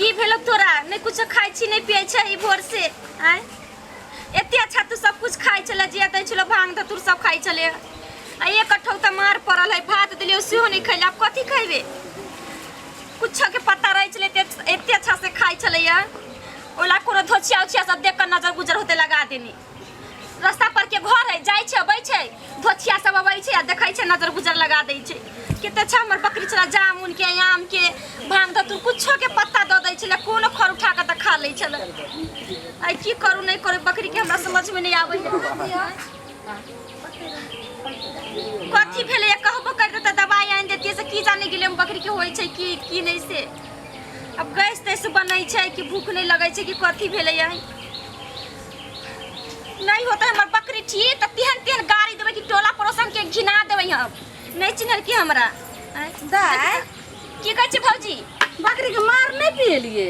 की भेलो तोरा नहि कुछ खाइ छी नहि पियै छै ई भोर से आँय एते अच्छा तू सब कुछ खाइ छले जे दै छलो भांग धतूर सब खाइ छले आ एक कट्ठो तऽ मार पड़ल है भात देलियै सेहो नहि खैले आब कथी खैबे कुछो के पत्ता रहै छलै एते एते अच्छा से खाइ छलैया ओला कोनो धोछिया उछिया सब देख कऽ नजर गुजर होते लगा देनी रास्ता पर के घर है जाइ छै अबै छै धोछिया सब अबै छै आ देखै छै नजर गुजर लगा दै छै कते अच्छा हमर बकरी छलै जामुन के आम के भांग धतूर कुछो के पत्ता दऽ दै छलै कोनो खर उठा कऽ तऽ खा लै छलै आइ की करू नहि करू बकरी के हमरा समझ में नहि आबै कथी भेलै कहबो कर देतै दवाइ आनि देतियै से की जाने गेलै हम बकरी के होइ छै की की नहि से अब गैस तैस बनै छै कि भूख नहि लगै छै कि कथी भेलै नहीं होता हमर बकरी ठीक तऽ तेहन तेहन गाड़ी देबै कि टोला पड़ोसन के घिना देबै हम नहीं चिन्हल की हमरा आँय? दाय की कहै छी भौजी बकरी के मार नहीं पियलिए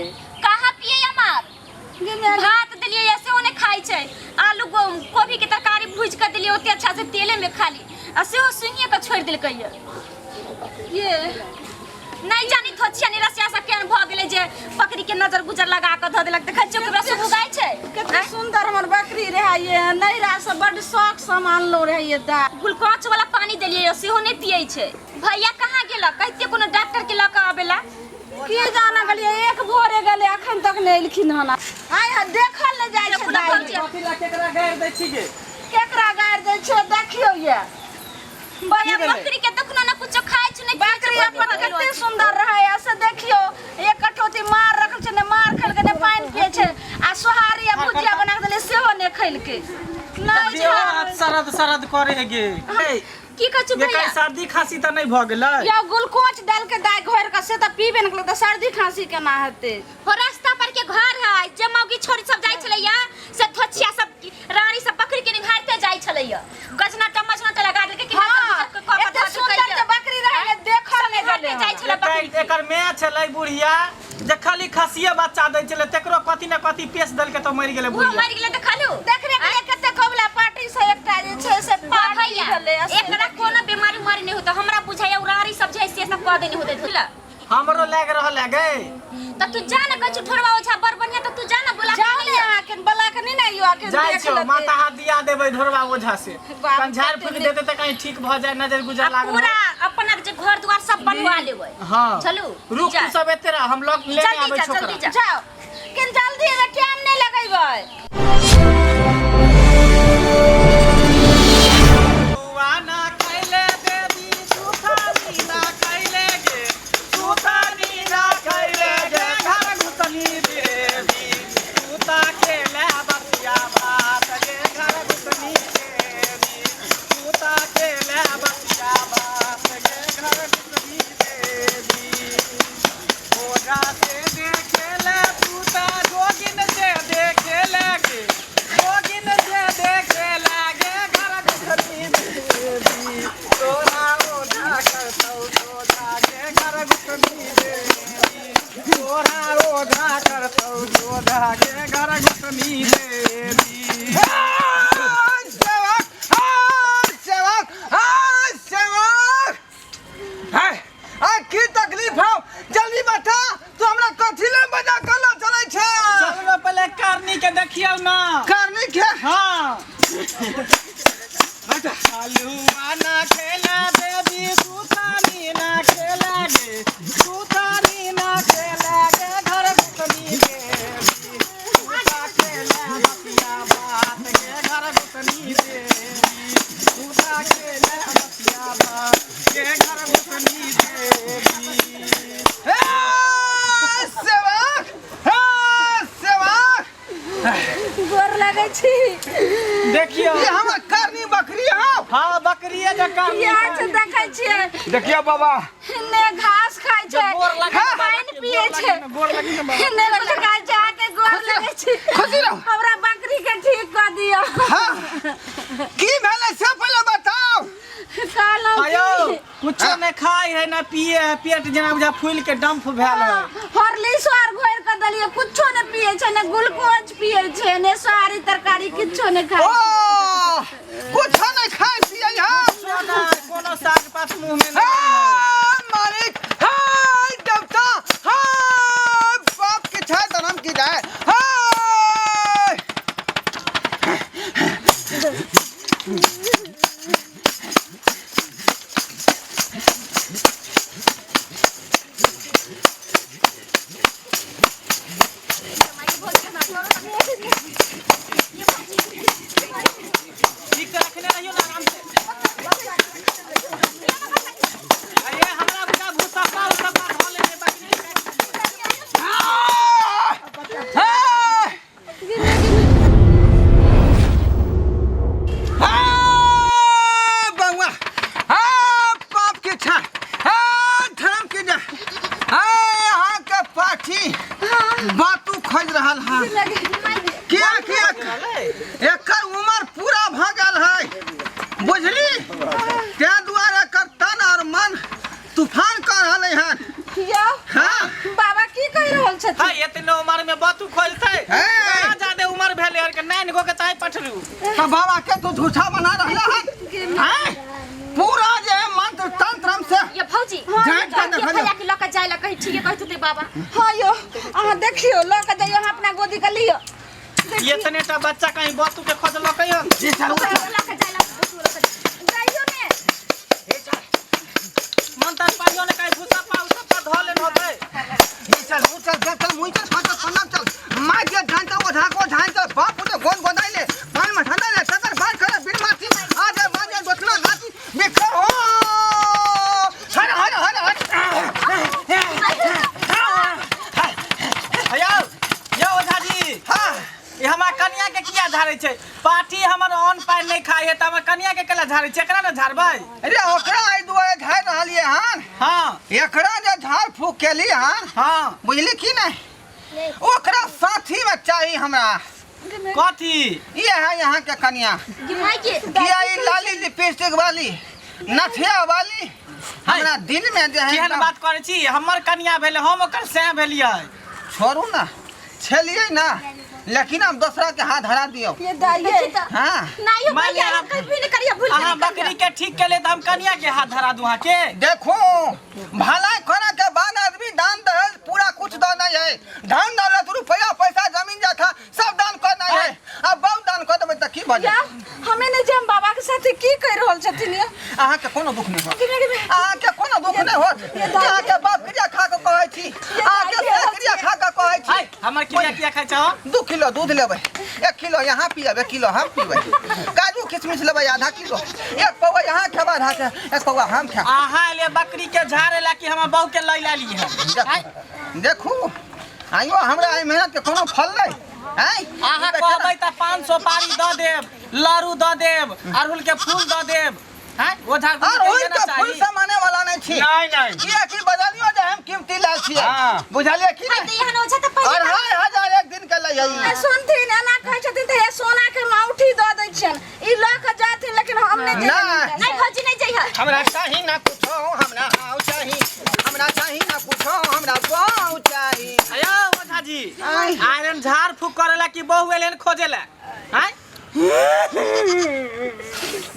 कहाँ पिए मार भात देलियै या सेहो नहि खाइ छै आलू कोबी के तरकारी भूजि कऽ देलियै ओते अच्छा से तेले में खाली आ सेहो सुनिए कऽ छोड़ि देलकै ये ये नहीं जानी थोचिया निरसिया सब केहन भऽ गेलै जे बकरी के नजर गुजर लगा कऽ धऽ देलक देखै छियै ओकरा सुगुगाइ छै कते सुंदर हमर बकरी रहे ये नैरा से बड शौक से हम आनलो रहे ये दा ग्लूकोज वाला पानी देलियै यौ, सेहो नहि पियै छै भैया कहाँ गेलक कहितियै कोनो डॉक्टर के लऽ कऽ आबेला की जाना गेलिए एक भोरे गेले अखन तक नहीं एलखिन हन आय हा देखल ने जाइ छै अपना दाइ भौजी। कथी ला केकरा गारि दै छी गे केकरा गारि दै छै देखियौ ये भैया की भेलै? बकरी के देखनो ने कुछो खाइ छै नहि पियै छै बकरी अपन कते सुंदर रहे है से देखियो एक कटौती मार रखल छै ने मार खेलके ने पानि पिए छै आ सोहारी आ भुजिया बना के देलियै सेहो ने खेलके नहि देहो छै हाथ सरद सरद करे है गे ए, की कहै छी ये भैया कहीं सर्दी खांसी तऽ नहि भऽ गेलै यौ ग्लूकोज डाल के दाइ घोर के से तऽ पीबे ने केलक तऽ सर्दी खांसी केना हेतै हो रास्ता पर के घर है जे मौगी छोरी सब जाइ छलैया से धोछिया सब रानी सब बकरी के निहारते जाइ छलैया गजना टमचना त लगा देलकै कि हाँ, एते सुंदर जे बकरी रहे ने देखल नहि गेलै जाइ छलै बकरी एकर एकर माय छलै बुढ़िया जे खाली खसिए बच्चा दै छलै तकरो कथी ने कथी पेश देलकै तऽ मरि गेलै वो बुढ़िया मरि गेलै देखलू देखने के लिए कते कबला पार्टी से एकटा जे छै से पार्टी भैया भेलै आ से एकरा कोनो बीमारी उमारी नहि होता हमरा बुझाइया उरारी सब जे है से सब कह देने होते बुझला हमरो लागि रहल है गे त तू जा ना कहै छी ठोरवा ओझा बड़ बढ़िया त तू जा ना बोला जाओ ने अहाँ के बला के नहीं ने आइयो आके जाइ देख छियौ लेतै। माथा हाथ दिया देबै ढोरबा ओझा से बाप कन झाड़ कते फूक नीक। देतै तऽ कहीं ठीक भऽ जाय नजर गुजर आ लागल पूरा अपना जे घर द्वार सब बनवा लेबै हाँ चलू रुक जा। तू सब एते रह हम लग लेने जल्दी आबै जा, छोकरा जल्दी जा। जाओ किन जल्दी एबै टाइम नहीं लगेबै बौआ ना खैले देवी सुथनी ना खैले गे सुथनी ना खैले गे घर घुसनी देवी सुता के ले बसिया भात गे घर घुसनी देवी सुता के ले बसिया भात गे घर घुसनी देवी ओझा से देखे ले पूता जोगिन से देखे लगे जोगिन से देखे लगे घर घुसनी देवी तोरा ओझा करतौ ओझा के घर घुसनी देवी तोरा ओझा करतौ ओझा के घर घुसनी देवी सेवक हाँ सेवक हाँ सेवक है आ की तकलीफ हौ जल्दी बता तू हमरा कथी ले बजा के ल चलै छै चलू ने पहिले करनी के देखियौ ना करनी के हाँ आलूआ ना खेला देवी सुथनी ना खेला गे सुथनी ना खेला गे घर घुसनी देवी सुता खेला बतिया बात गे घर घुसनी देवी सुता खेला बतिया बात गे घर घुसनी देवी हे सेवक हे सेवक गोर लगै छी देखियौ ई हमर करनी बकरी हौ हाँ बकरिए जकाँ इएह छै देखै छियै देखियौ बाबा ने घास खाइ छै गोर लगी ने पानि पियै छै गोर लगी ने बाबा। ने कुछ खाइ छै अहाँके गोर लगै छी खुशी रहू। हमरा बकरी के ठीक कऽ दिअ हाँ की भेलै से पहिले बताउ कहलहुँ आयौ की कुछो नहि खाइ है ना पिए है पेट जेना बुझा फूल के डंप भेल है हॉर्लिक्स आर घोरि कऽ देलियै कुछो नहि पियै छै ने ग्लूकोज पियै छै ने सोहारी तरकारी किछो नहि खाइ ओ कुछो नहि खाइ पियै है कुछो नहि कोनो साग पात मुँह में हे नहि मालिक हे देवता हे बाप छथिन। हाय एतने उमर में बतू खोजतै। हे। कहाँ जादे उमर भेलै हन के नाइन गो के चाहे पठरू। तो बाबा के तू झूठा बना रहा है हैं? पूरा जे है मंत्र तंत्र हम से ये भौजी जांच कर के देखलियौ। भैया के लऽ के जाय ला कही ठीक है कहतु ते बाबा। हाँ यो अहाँ देखियौ लऽ के जइयौ, अहाँ अपना गोदी के लियौ। एतने टा बच्चा कहीं बतू के खोजलकै हन। जी चल लऽ के जाय ला बतू लऽ के जइयौ ने। मंत्र पाइयो ने कहीं भूसा पाउ सब पर धऽ लेन होतै। जी चल ऊ चल चल चल मुई चल फाटल प्रणाम चल मार के जान चल ओझा को झान चल बाप पुते गोन गोदाई ले पान में ठंडा ले तकर बात करे बिन माटी आ जा मार जा दोतना नाती बिखर हो हर हर हर हर। यौ यौ ओझा जी। हां ई हमरा कनिया के किया झाड़ै छै? पाठी हमर अन्न पानि नहि खाइ है तऽ हमर कनिया के केला झाड़ै छै? एकरा ने झाड़बै। अरे ओकरा एहि दुआरे झाड़ि रहलियै हन। हाँ। एकरा जे झाड़ फूक केली हन। हाँ। बुझली की नहीं? ओकरा साथी में चाही हमरा। कथी? ये है यहाँ के कनिया। माय के किया ई लाली लिपस्टिक वाली नथिया वाली हमरा दिल में जे है केहन एकदम- बात करै छी? हमर कनिया भेलै, हम ओकर सैं भेलियै। छोड़ू ना, छेलियै ना, लेकिन हम दोसरा के हाथ धरा दियौ। ये दाइये। हाँ। नहीं यो मान भैया, लिअ हम कभी नहीं करिए, भूल के अहाँ नहीं करिए। बकरी के ठीक केले तऽ हम कनिया के हाथ धरा दू अहाँके। देखो भलाई खाना के बाद आदमी दान दहेज पूरा कुछ दो नहीं है। धन दौलत रुपया पैसा जमीन जाथा सब दान कर नहीं है। अब बहुत दान कर देबै तऽ की भऽ या जायत? हमें नहीं जे हम बाबा के साथे की कहि रहल छथिन ये। अहाँ के कोनो दुख नहीं होत। गिमे गिमे। अहाँ के कोनो दुख नहीं होत। अहाँ के बाप क्रिया खा के कहै छी, अहाँ के से क्रिया खा के कहै छी। हाय, हमर क्रिया किया खाइ छौ? 2 किलो दूध लेबै, 1 किलो यहाँ पियब, 1 किलो हम पीबै। काजू किशमिश लेबै आधा किलो, 1 पौआ यहाँ खेब, आधा के 1 पौआ हम खायब। अहाँ एलियै बकरी के झाड़े ला कि हमर बहू के लय ला लियै? देखू आइयो हमरा एहि मेहनत के कोनो फल नहीं। आँय? अहाँ कहबै तऽ 500 पारी दऽ देब, लड़ू दऽ देब, अड़हुल के फूल दऽ देब। हैं? ओझा गुरु के अड़हुल ये ना के फूल चाही। से माने वाला नहीं छी। नहीं, नहीं। किया कि बदलियो जे हम कीमती लाल छियै। हाँ। बुझलियै कि हाय, नहीं? तऽ एहन ओझा तऽ पहिले 2500 एक दिन के लै है। ए, सुनथिन एना कहै छथिन तऽ हे सोना के माउठी दऽ दै छियनि, ई लऽ कऽ जाथिन, लेकिन हम नहि जइयनि। नहीं। नहीं भौजी नहीं जइहऽ। हमरा चाही ना कुछो, हमरा हाउ चाही, हमरा चाही ना कुछो, हमरा बहू चाही। अयो ओझा जी, आय। आयरन झाड़ फूक करेला कि बहू एलन खोजेला? आय?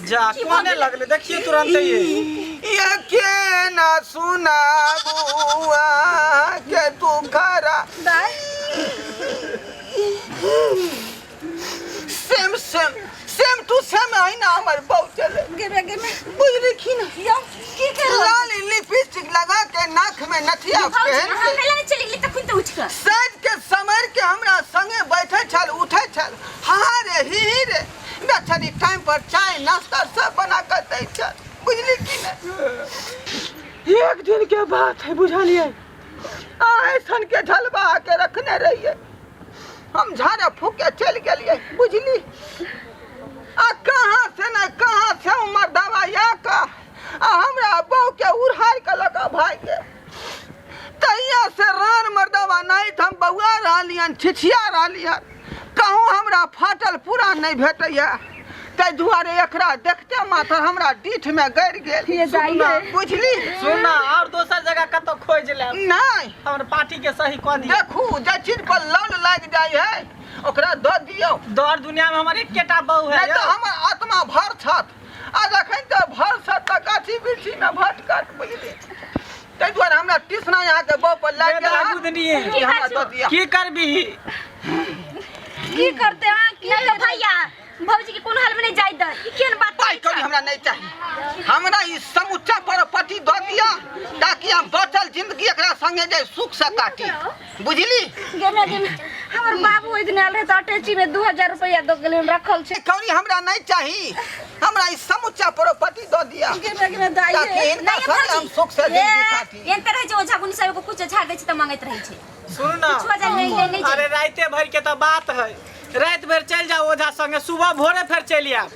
जा कोने लगले देखिए तुरंत ये। ये के ना सुना बुआ के तू खरा। दाई। Same same same to same आई ना हमर बहू चले। गिमे गिमे। बुझली की ना? यौ की कर रहल? लाल लिपस्टिक लगा के नाक में नथिया भौजी, पहन अहाँ के कैला नहीं चलि गेली तखन तऽ उठि कऽ? साँझ के समर के हमरा संगे बैठे छल उठे छल, हा रे ही ही रे बेचारी टाइम पर चाय नाश्ता सब बना के दै छल। बुझली की ना? एक दिन के बात है बुझलियै, ऐसन के ढलबा के रखने रहियै, हम झाड़ा फूक के चलि गेलियै। बुझली आ कहाँ से न कहाँ से उमर दवा या का आ हमरा बहू के उड़ार के लऽ कऽ भागि गेल। तहिया से रान मर्दवा नहीं हम बौआ रहलियन, छिछिया रहलियन, कहूँ हमरा फाटल पूरा नहीं भेटैया, ताहि दुआरे एकरा देखते मात्र हमरा डीठ में गड़ि गेल। ये दाइये। बुझली? सुन ना, और दोसर जगह कतौ खोजि लेब। नहीं। हमर पार्टी के सही कऽ दियौ। देखू जे चीज पर लौल लागि जाइ है ओकरा दऽ दियौ। दर दुनिया में हमर एकेटा बहू है। नहीं तऽ हमर आत्मा भर छत, आ जखन तऽ भर छत तऽ गाछी बिरछी में भटकत। बुझली? ताहि दुआरे हमरा तृष्णा यहाँ के बहू पर लागि गेल हन। गुदनी। कि हमरा दऽ दिअ। की करबी? की करते अहाँ? की नहीं तो भैया, भौजी के कोनो हाल में नहीं जाय दे। ई केहन बात पाइ कौड़ी हमरा नहीं चाही, हमरा ई समूचा प्रॉपर्टी दऽ दिअ ताकि हम बचल जिंदगी एकरा संगे जे सुख से काटी। बुझली? गेमे गेमे हमर बाबू ओहि दिन आयल रहे तऽ अटैची में 2000 रुपया दऽ गेलै, रखल छै। कौड़ी हमरा नहीं चाही, हमरा ई समूचा प्रॉपर्टी दऽ दिअ गेमे गेमे दाइये। ताकि हिनका नहीं, संगे हम भौजी। सुख से जिंदगी काटी। एहन तऽ रहै छै ओझा गुनी सब एगो कुछ झाड़ दै छै तऽ मांगैत रहै छै। सुन ना। कुछो जाय नहीं, नहीं, नहीं अरे राते भर के तऽ बात है, राति भर चलि जाओ ओझा संगे, सुबह भोरे फेर चलि आयब।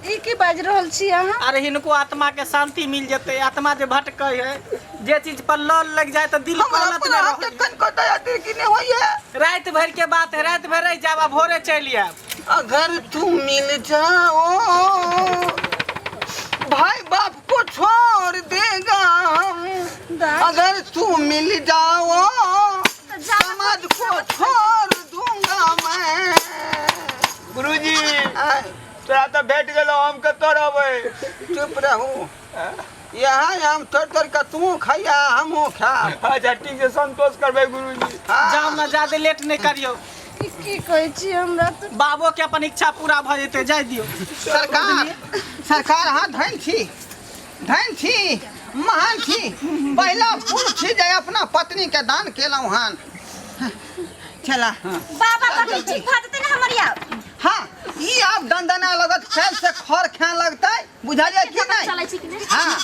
ई की बाजि रहल छी अहाँ? अरे हिनको आत्मा के शांति मिल जेतै, आत्मा जे भटकै है, जे चीज पर लौल लग जाए तऽ दिल हमरा कलत पर नहि अहाँके रहै। कनिको दया दृष्टि नहि होइए। राति भर के बात है, राति भर रहि जायब आ भोरे चलि आयब। अगर तुम मिल जाओ भाई बाप को छोड़ देगा हम, अगर तुम मिल जाओ तऽ जा। समाज को छोड़ दूंगा मैं। गुरुजी, आय, तोरा तऽ भेट गेलो, हम कतऽ रहबै? चुप रहू, यहाँ हम तोड़ तोड़ के तू खैया, हमहूँ खायब। अच्छा ठीक छै, संतोष करबै गुरुजी। हाँ। जाउ ने, ज्यादा लेट नहि करियौ। की कहै छी, हमरा तऽ बाबो के अपन इच्छा पूरा भऽ जेतै, जाय दियौ। सरकार, सरकार, अहाँ धन छी, धन छी, महान छी। पहिला पुरुष छी जे अपना पत्नी के दान केलहुँ हन। चला। बाबा, कखनी ठीक भऽ जेतै ने हमर आब? हाँ, ई आब दंदना लगत, काल्हि से खर खाए लगतै, बुझलियै कि नहि? चलै छी कि नहि? हाँ।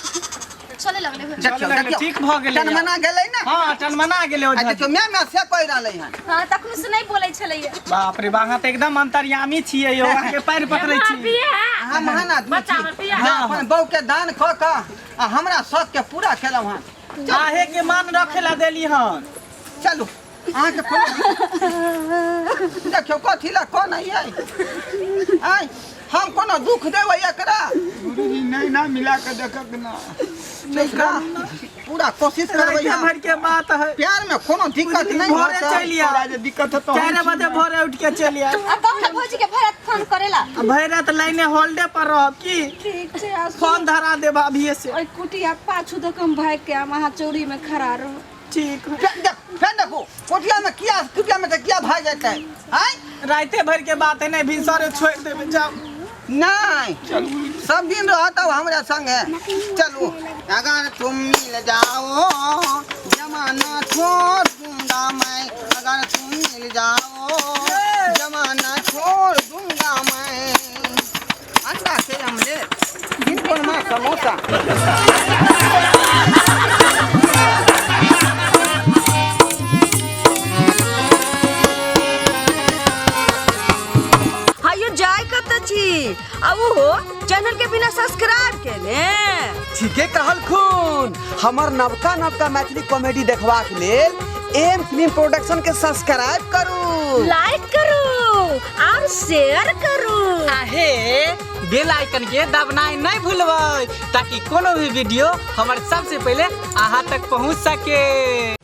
चले लगलै। देखियौ। लगलै, देखियौ, ठीक भऽ गेलै। टनमना गेलै ने? हँ, टनमना गेलै। आ ओझा। देखियौ, मैं मैं से कहि रहलै हन। हाँ, तखन से नहि बोलै छलैया। बाप रे बा, अहाँ तऽ एकदम अंतर्यामी छियै यौ, अहाँके पैर पकड़ै छी। अहाँ महान आदमी छी जे अपन बहू के दान कऽ कऽ आ हमरा शौक के पूरा केलहुँ हन। आहे के मान रखे ला देली हन। चलू, अहाँके कोनो देखियौ कथी लए कोन अइ आँय, हम कोनो दुख देबै एकरा? गुरुजी, नहीं ना मिला के देखक ना। एकरा पूरा कोशिश करबै राति हम। भर के बात है। प्यार में कोनो दिक्कत नहीं भोरे होतै। चलि आउ। तोरा जे दिक्कत हेतौ, हम 4 छी बजे ने। भोरे उठ के चलि आउ। आ कहू ने भौजी के भरत फोन करेला। आ भरि रात लाइने होल्डे पर रहब की? ठीक छै, आ फोन धरा देब अभिये से। ओहि कुटिया पाछू दऽ कऽ हम भागि के आम, अहाँ चौरी में खड़ा रहू। ठीक। फेर देख, फेर देखू, कोठिया में किया, कुटिया में तऽ किया भागि जेतै आँय? राइते भर के बात है, नहीं भिनसरे छोड़ देबै, जाउ। नहीं, सब दिन रहत अब हमरा संगे। चलू। अगर तुम मिल जाओ, जमाना छोड़ दूंगा मैं। अगर तुम मिल जाओ, जमाना छोड़ दूंगा मैं। अंडा के ऑमलेट, तीन में समोसा। हायो, जाय कतऽ छी? आ ओहो चैनल के बिना सब्सक्राइब केने? ठीके कहलखुन। हमर नवका नवका मैथिली कॉमेडी देखबाक लेल एम फिल्म प्रोडक्शन के सब्सक्राइब करू, लाइक करू और शेयर करू। आहे बेल आइकन के दबनाइ नहीं भूलबै, ताकि कोनो भी वीडियो हमर सबसे पहले अहाँ तक पहुँच सके।